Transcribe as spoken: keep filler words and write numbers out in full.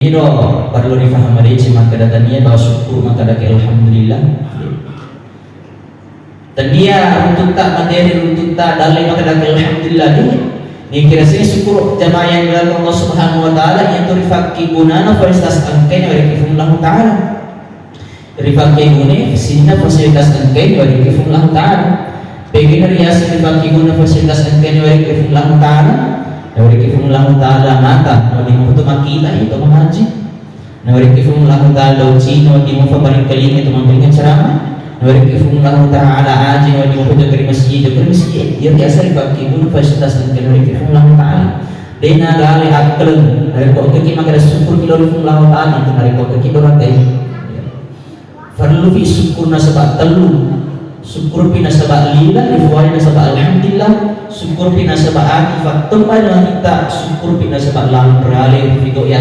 Iro perlu difaham madeceng makkeda tania bahwa syukur makkeda ke alhamdulillah. Tania runtutta materi runtutta dalle makkeda ke alhamdulillah di. Ni kira sini syukur jamaah yang dimuliakan Allah Subhanahu wa taala, yang tu rifakki gunana fasilitas engkae nawerekki Puang Allah Taala. Rifakki gune sinna fasilitas engkae nawerekki Puang Allah Taala. Pegina riaseng rifakki gune fasilitas engkae nawerekki Puang Allah Taala. Nawerekki Puang Allah Taala mata, nawedding mutu makkita itu mengaji. Nawerekki Puang Allah Taala uci, nawedding mufa paringkalinga itu mangkalinga ceramah. Nawerekki Puang Allah Taala aji, nawedding mufa jaga ri masjid, jaga ri masjid. Iya biasa rifakki gune fasilitas engkae nawerekki Puang Allah Taala. Dena gale akkaleng, narekko engkaki makkeda syukur ki lao ri Puang Allah Taala, narekko engkaki dorakai. Perlu fi syukur nasaba tellu. Syukur pi nasaba lillah, rifuai nasaba alhamdulillah. Syukur pi nasaba ati fattembai matitta, syukur pi nasaba laleng rale figo ya